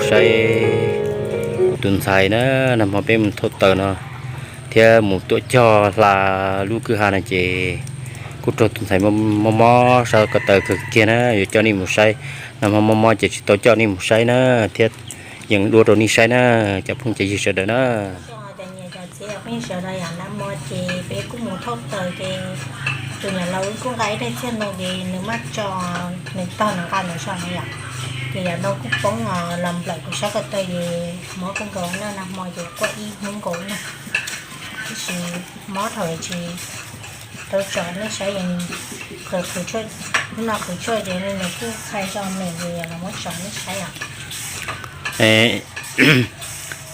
Saib kuv tus ntxhais na, nag hmo peb mus thauj taws no thiab mus tuam cog hla lub kwj ha no ces kuj raug tus ntxhais mob mob sab ko taw kawg kiag na, yuav coj nej mus saib. Nag hmo mob mob ces tsis tau coj nej mus saib na, thiab yeej duab rau nej saib na, cov phooj cov ywg sawv daws na. Nag hmo ces peb kuj mus thauj taws ces tus niam laus kuj nqa ib daig txiag ntoo ces nws maj tso, nws tog nws nqa ntawm zog na yom, ces yam ntoo kuj poob los nplawm kuv sab ko taw ces mob kawg nkaus na, nag hmo ces quaj ib hnub nkaus na. Tab sis mob dhau tsis tau tsom nej saib, qhwv tshuaj, hnub no qhwv tshuaj ces nws kuj txhais zog mem ces los muab tsom nej saib os.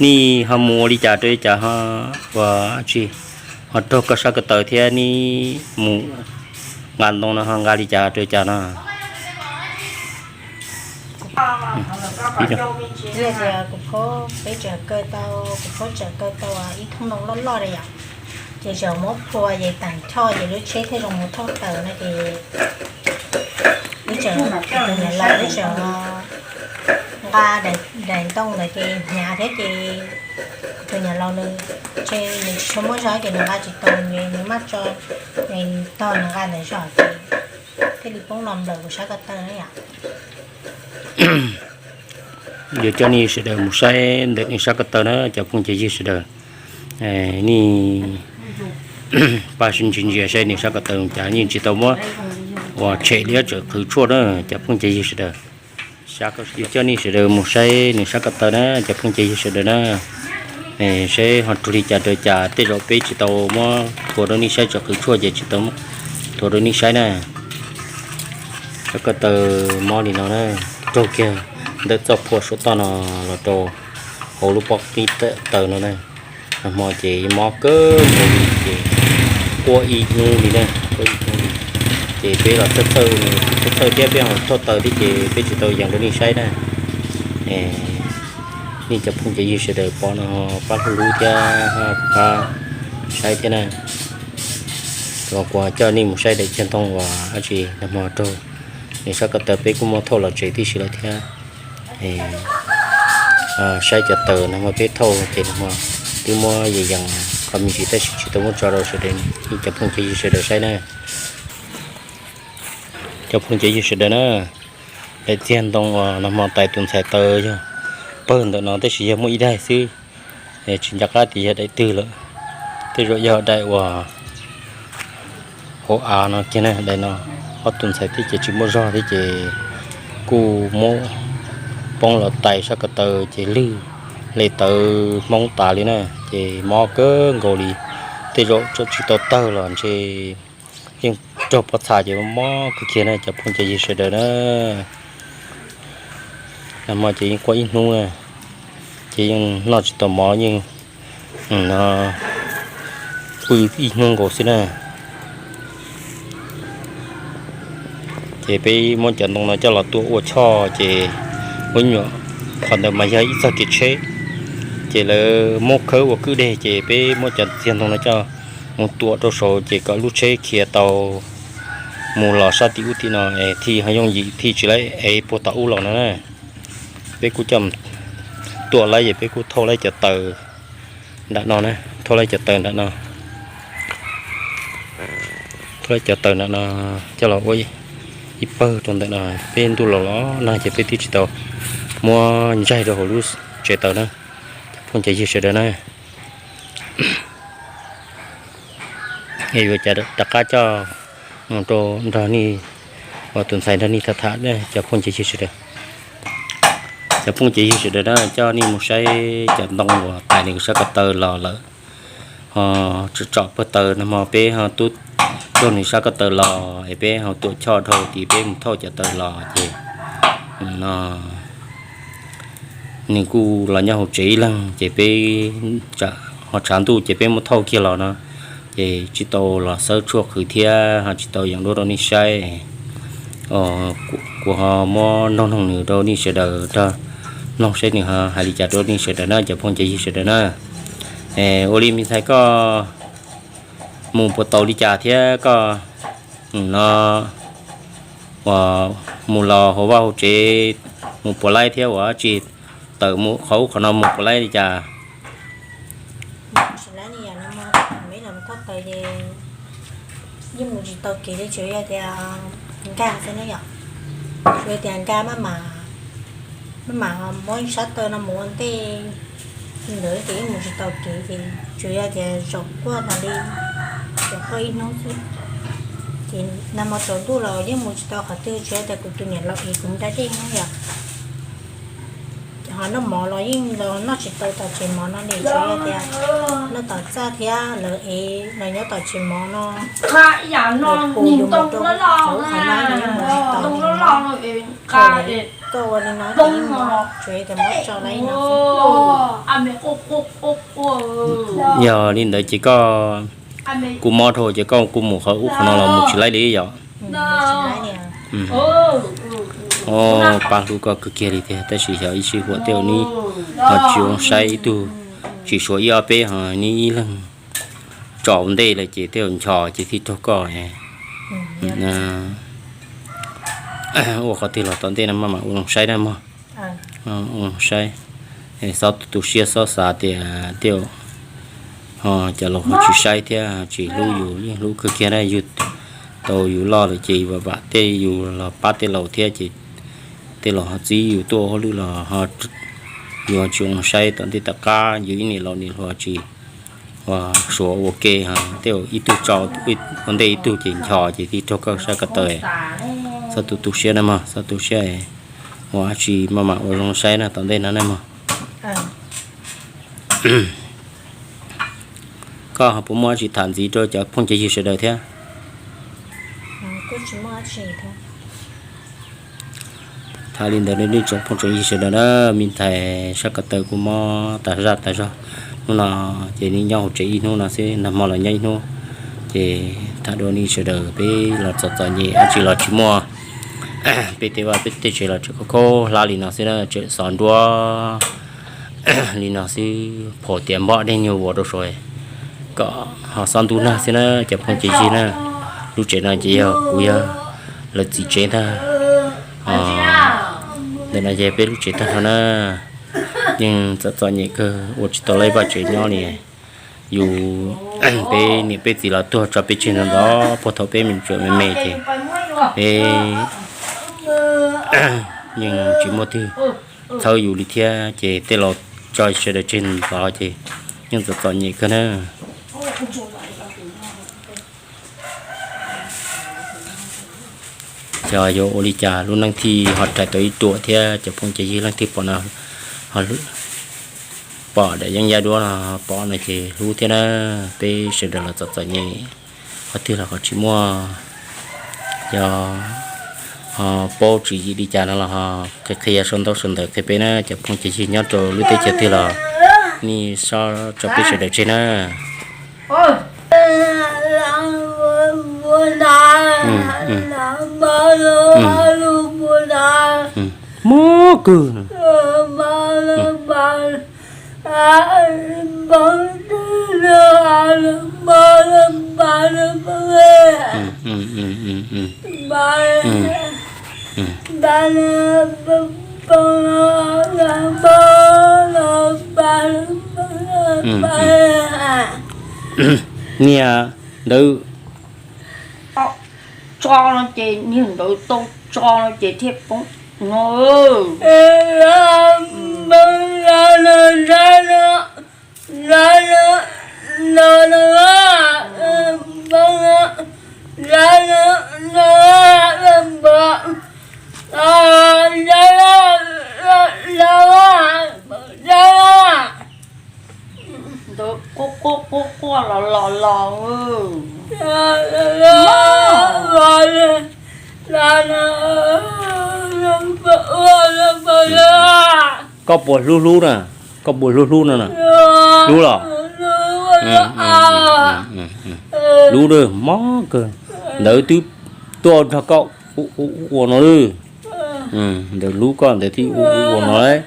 Nej ho mus ua li cas rau li cas ho ua tsi ho raug koj sab ko taw thiab nej mus nqa ntoo no ho nqa li cas rau li cas no? Kuv phob, peb tseem kaw tau, kuv phob tseem kaw tau ib thooj ntoo loj loj li yom, ces tseem muab phua ces tag choj ces lub tsheb thiaj zoo mus thauj taws no ces ib tseem, tus niam laus ib tseem nqa daim ntoo ntawd ces hnyav thiab ces tus niam laus nws, nws tsis tshua muaj zog ces nws nqa tsis tau, nws maj tso, nws tog nws nqa ntawm zog ces thiaj li poob los nplawm kuv sab ko taw na yom. Yuav coj nej sawv daws mus saib ntawm nws sab ko taw na cov phooj cov ywg sawv daws. Nej pab sib ntsia ntsia saib nws sab ko taw cas, yeej tsis tau muab ua tshem li, tseem qhwv tshuaj na cov phooj cov ywg sawv daws. Yuav coj nej sawv daws mus saib nws sab ko taw na cov phooj cov ywg sawv daws na. Saib ho raug li cas rau cas, tej zaum peb tsis tau muab thuav rau nej saib, tseem qhwv tshuaj ces tsis tau muab thuav rau nej saib na. Sab ko taw mob li no na, raug kiag ntawm txoj phua saum toj no los rau hauv lub pob qib taws no na. Nag hmo ces mob kawg nkaus li ces quaj ib hnub li na, quaj ib hnub li. Ces peb los txhawj txhawj thiab peb ho thauj taws thiab ces peb tsis tau yees rau nej saib na. Nej cov phooj cov ywg sawv daws pom no pab hlub hlub thiab pab saib thiab na. Los kuv coj nej mus saib daim txiag ntoo uas dab tsi nag hmo raug nws sab ko taw, peb kuj muab thauj los tsev tib si lawm thiab. Saib cov taws nag hmo peb thauj ces nag hmo twb muab yees yees qhov me ntsis tab sis tsis tau muab tso rau sawv daws, nej cov phooj cov ywg sawv daws saib na. Cov phooj cov ywg sawv daws na, daim txiag ntoo uas nag hmo tais tus ntxhais taws yog pawg ntawm no tab sis yog muaj ib daim xwb, tsis nco qab tias yog daim twg lawm. Tej zaum yog daim uas hauv av no kiag na, daim no ob tug ntxhais thiab ces tsis muaj zog thiab ces kuj muab poob los tais sab ko taw ces lwg hle tawv hmoob tas li na, ces mob kawg nkaus li. Tej zaum tseem tsis tau tawg los ntshe yeej raug pob txha ces mob kawg kiag na cov phooj cov ywg sawv daws na. Nag hmo ces yeej quaj ib hnub na, ces yeej noj tsis tau mov, yeej pw ib hnub nkaus xwb na. Ces peb muab cov ntoo no coj los tuam ua choj ces ua nyuam, qhov ntawd mas yog ib txoj kev tsheb, ces lawv muab khawb ua kwj deg ces peb muab cov txiag ntoo no coj mus tuam rau saud ces kom lub tsheb khiav tau mus los sab tim ub tim no es thiaj ho yooj yim thiaj tsis lawv ev puag tom ub los no na. Peb kuj coj tuam lawv ces peb kuj thauj lawv cov taws nram no na, thauj lawv cov taws nram no, thauj lawv cov taws nram no coj los ua ib pawg rau ntawm no. Peb ntuj los los nag ces peb twb tsis tau muab ntsaig rau hauv lub tsev taws na, cov phooj cov ywg sawv daws na. Es yuav cas rov qab coj mus rau nrog nej, uas tus ntxhais nrog nej tham tham cov phooj cov ywg sawv daws. Cov phooj cov ywg sawv daws na, coj nej mus saib cov ntoo uas tais nws sab ko taw los lawm, ho tsom pawg taws nag hmo peb ho tub tuag nws sab ko taw los es peb ho tuam choj dhau tid peb mus thauj cov taws los ces no nws kuj los nyob hauv tsev ib leeg ces peb ho tshav ntuj ces peb muab thauj kiag los no ces tsis tau los xawb tshuaj qhwv thiab ho tsis tau yees duab rau nej saib. Kuv ho muab nrog noog nws rau nej sawv daws nrog mloog saib nws hais li cas rau nej sawv daws na cov phooj cov ywg sawv daws na. Ua li me ntxhais koj mus puas tau li cas thiab koj no uas mus los hauv vaj hauv tsev mus puas laib thiab ua dab tsi tawm mus qhov ub qhov no mus puas laib li cas? Tsis laib li yom, no meb los thauj taws ces yeej mus tsis tau kev li, tsuas yog tias nkag xwb ne yom. Tsuas yog tias nkag maj mam, maj mam muab sab taw no mus ua ntej ntawd ces yeej mus tsis tau kev ces tsuas yog tias zaum quaj tas li, zaum quaj ib hnub xwb. Ces nag hmo tsaus ntuj los yeej mus tsis tau qhov twg, tsuas yog tias kuv tus niam laus ev kuv nrab dej no yom. Ho noj mov los yeej los noj tsis tau tom tsev mov no li, tsuas yog tias noj tom txaj thiab lawv ev los nyob tom tsev mov no. Lawv pus yus mus rau hauv qhov no los yeej mus tsis tau li no. Koj ua li no ces yeej tsuas yog tias muab tso lawm no xwb. Yog li ntawd ces koj kuj mob dhau ces koj kuj mus qhov ub qhov no los mus tsis laib li yom. Pab hlub koj kawg kiag li tiag, tab sis xyov ib sij huam tej zaum neb ho tsis zoo saib ib tug, tsis suav ib ob peb ho neb ib leeg tso ua ntej lawm ces tej zaum nchos ces thiaj raug koj. Ua qhov twg los tom ntej no maj mam ua zoo saib na mog. Ua zoo saib, xob tu tu siab xob xav tias tej zaum ho cov laus ho tsis saib thiab tsis hlub yus, yeej hlub kawg kiag na. Yus tau yus loj lawm ces vam vam tej yus los pab tej laus thiab ces tej laus ho txib yus tuaj ua hauj lwm los yus ho tsis ua zoo saib tom ntej tom qab yus ib niam laus niam hluas tsis ua suav ua ke, tej zaum ib tug tso ua ntej ib tug ces nchos ces thiaj raug koj sab ko taw. Xob tu tu siab na mog, xob tu siab, ua dab tsi maj mam ua zoo saib na tom ntej no na mog. Koj ho puas muaj dab tsi tham ntxiv rau cov phooj cov ywg sawv daws thiab? Tham li ntawd nej tsoom phooj tsoom ywg sawv daws na, me ntxhais sab ko taw kuj mob tas zaj tas zog. Hnub no ces neb nyob hauv tsev ib hnub no xwb, nag hmo los nyob ib hnub, ces tham dua nej sawv daws peb los txom txom nyem dab tsi los tsis muaj, peb tej vaj peb tej tsev los tseem khaub khaub hlab li no xwb na, tseem xov nruab li no xwb, pom tias npog dej nyuag vos rau saud kom ho xob ntub nag xwb na cov phooj cov ywg na. Lub tsev no ces yog kuv yog lawv txiv tsev ntag. Ntawm no ces peb lub tsev tag nrho na, yeej txom txom nyem kawg ua tsis tau lawv vaj tsev nyob li. Yus, peb niam peb txiv los tuag tso peb tseg ntxov ntxov, puag thaum peb me tsuam me me ces peb yeej tsis muaj twg txhawb yus li thiab ces tej laus tso sawv daws tseg ntxov ces yeej txom txom nyem kawg na. Xyov yuav ua li cas lub neej thiaj ho rais tau ib ruam thiab cov phooj cov ywg leej twg pom no, pom daim yeeb yaj duab no pom no ces hlub thiab na. Peb sawv daws los txom txom nyem, qhov twg los qhov tsis muaj, yog ho paub tswv yim li cas no los ho qhia qhia sau ntaub sau ntawv qhia peb na cov phooj cov ywg nyob rau lub teb chaws twg los nej sob tso peb sawv daws tseg na. Mob kawg. Niag ntawd tso no ces niag ntawd tau tso no ces thiaj poob no. Ntawd quaj quaj quaj quaj los los los. Koj puas hlub hlub na? Koj puas hlub hlub no na? Hlub los? Hlub na, mob kawg. Ntawd twb tuaj nrog koj ua no lawm. Ntawd hlub koj ntawd thiaj ua ua no lawm.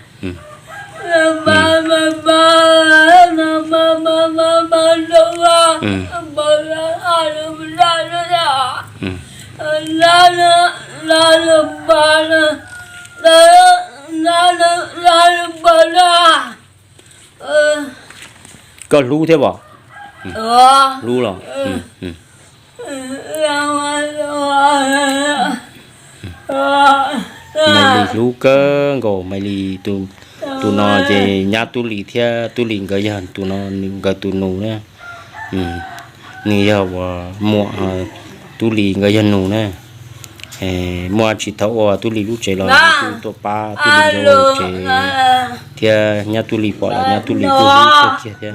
Koj hlub thiab os? Hlub los? Maiv Lis hlub kawg nkaus Maiv Lis. Tus no ces nyab Tub Lis thiab, Tub Lis nkawd yog tus no, nkawd tus nus na. Nws yog uas muam, Tub Lis nkawd yog nus na. Muaj tsis tau ua Tub Lis lub tsev los tuaj pab Tub Lis nkawd ua tsev thiab. Nyab Tub Lis pom los nyab Tub Lis kuj hlub kawg kiag thiab.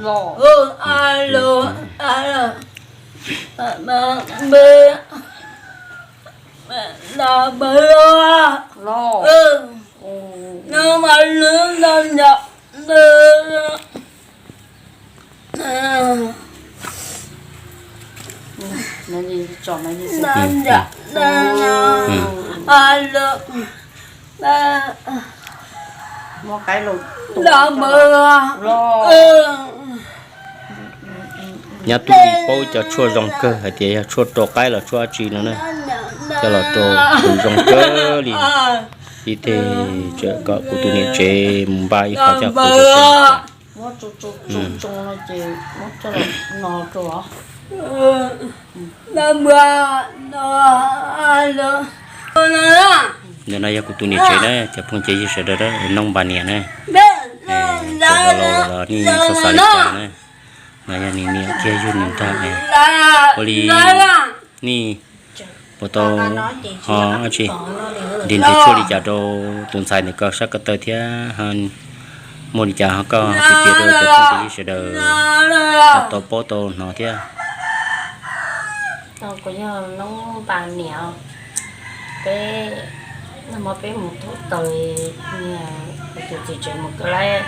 Nyab Tub Lis paub cov tshuaj zoo kawg hais tias yog tshuaj rau qaib los tshuaj dab tsi no na, coj los rau qhwv zoo kawg li. Ib teg tseem kom kuv tus niam tsev mus npaj ib qho coj qhwv rau seb. Ntawm no yog kuv tus niam tsev na, cov phooj cov ywg sawv daws, noob npa niam na. Cov laus laus los nej txhob xav li cas na. No yog nws niam thiab yug nws ntag. Ua li nej puas tau ho dab tsi, nrhiav nrhiav tshuaj li cas rau tus ntxhais ntawm koj sab ko taw thiab, muaj li cas ho koj piav piav rau cov phooj cov ywg sawv daws ho tau paub tau hnov thiab. Kuv yog noob npa niam, peb, nag hmo peb mus thauj taws, niag kuv tus txiv tsev mus kaw laib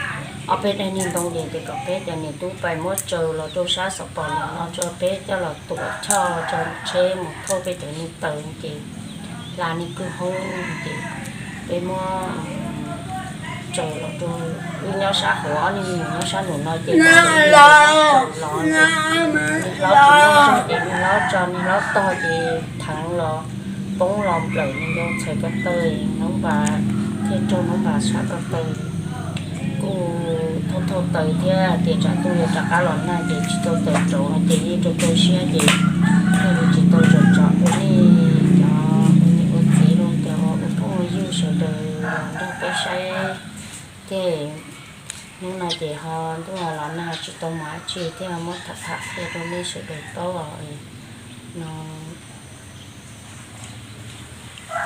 ob peb daim niag ntoo ces kom peb cov niam tub pais muab tsaws los rau sab xov pos no tso, peb coj los tuam choj tso tsheb mus thauj peb cov niag taws ces hla niag kwj hoob ces peb muab tsaws los rau, wb nyob sab hauv, ob niag me nyuam nyob sab nraum no ces tsaws los ces niag hlob tsis muaj zog ces niag hlob tso niag hlob tog ces theev los poob los nplawm niag ntoo txhais ko taw, noob npa thiaj raug noob npa sab ko taw. Kuj thauj thauj taws thiab tias tsam tuaj yuav rov qab los nag ces tsis tau taws rauv no ces yeej rau rau siab ces thiaj li tsis tau zam tsom rau nej cov ua niam ua txiv los cov ua phooj ua ywg sawv daws los nrog peb saib. Ces hnub no ces ho ntuj los nag tsis tau mus dab tsi thiaj muab tham tham qhia rau nej sawv daws paub os. No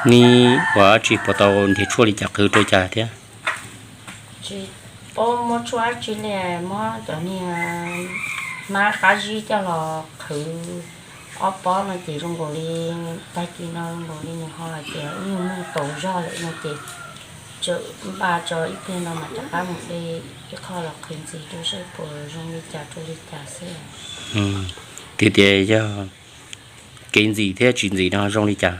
nej ua dab tsi puas tau nrhiav tshuaj li cas qhwv rau cas thiab? Tsis paub muab tshuaj dab tsi li, muab cov niag hmab qab zib coj los qhwv ob pob no ces zoo nkaus li tag kis no zoo nkaus li nws ho hais tias ib nyuag moog taus zog lawm no ces tseem npaj tso ib pliag no mas rov qab mus de ib qho los qhwv ntxiv rau saib puas zoo li cas rau li cas xwb. Twb tias yog kev ntxim thiab tsis ntxim no zoo li cas?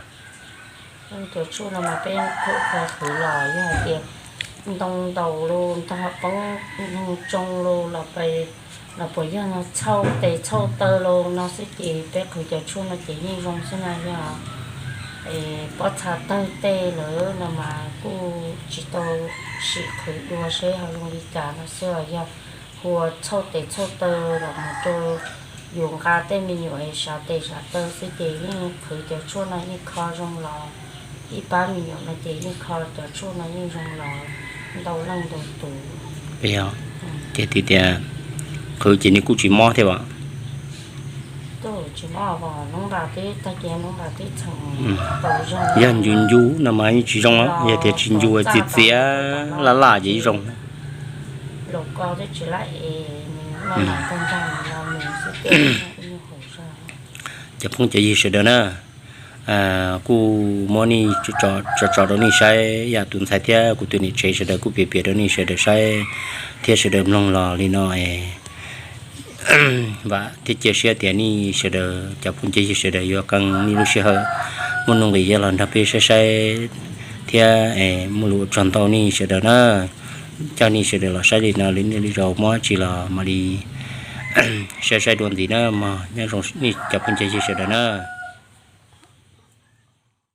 Cov tshuaj no mas peb qhwv los yog hais tias ntoo ntaus los ntog poob, ntoo tsoo los, los puas yog txhauj tes txhauj taw los no xwb ces peb qhwv cov tshuaj no ces yeej zoo xwb na. Yog pob txha tawg tej lawm no mas kuj tsis tau sim qhwv dua seb ho zoo li cas no xwb os. Yog hu ua txhauj tes txhauj taw los mus rau yus nqa tej me nyuam sav tes sav taw xwb ces yeej qhwv cov tshuaj no yeej kho zoo los. Ib pab me nyuam no ces yeej kho cov tshuaj no yeej zoo los ntau leej ntau tus. Ces tias qhwv ces nws kuj tsis mob thiab as? Tsis mob, noob npa twb tag kis noob npa twb txheem tau zoo. Yog ncu ncu no mas yeej tsis zoo, yog tias tsis ncu, txias txias laj laj ces yeej zoo. Laus ko twb tsis laj es nws noj nas tag nrho nws no nws xwb ces yeej haum zog. Cov phooj cov ywg sawv daws na, kuj muab nej tso tso rau nej saib, yam tus ntxhais thiab kuv tus niam tsev sawv daws kuj piav piav rau nej sawv daws saib thiab sawv daws mloog los li no. Vam thiab cia siab tias nej sawv daws cov phooj cov ywg sawv daws yuav qee nej lub sij hawm muaj nuj nqis coj los nrog peb saib saib thiab muaj lus ua tsaug ntau nej sawv daws na. Coj nej sawv daws los saib li no, li nej lub zaus muaj tsi los mam li saib saib dua ntxiv na mog. Nyob zoo nej cov phooj cov ywg sawv daws na.